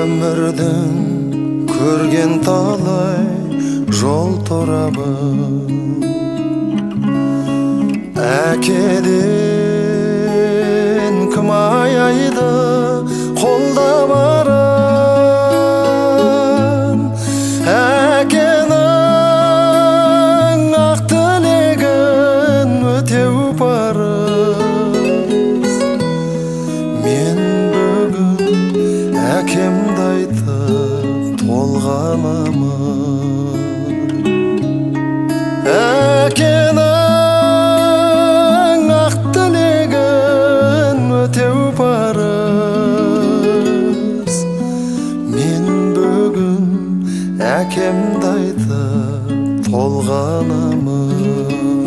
Өмірдің көрген талай жол торабын, әкеден кім аяйды қолда барын? Әкенің ақ тілегін өтеу парыз. Мен бүгін әкемді айтып толғанамын. Әкенің ақ тілегін өтеу парыз. Мен бүгін әкемді айтып толғанамын.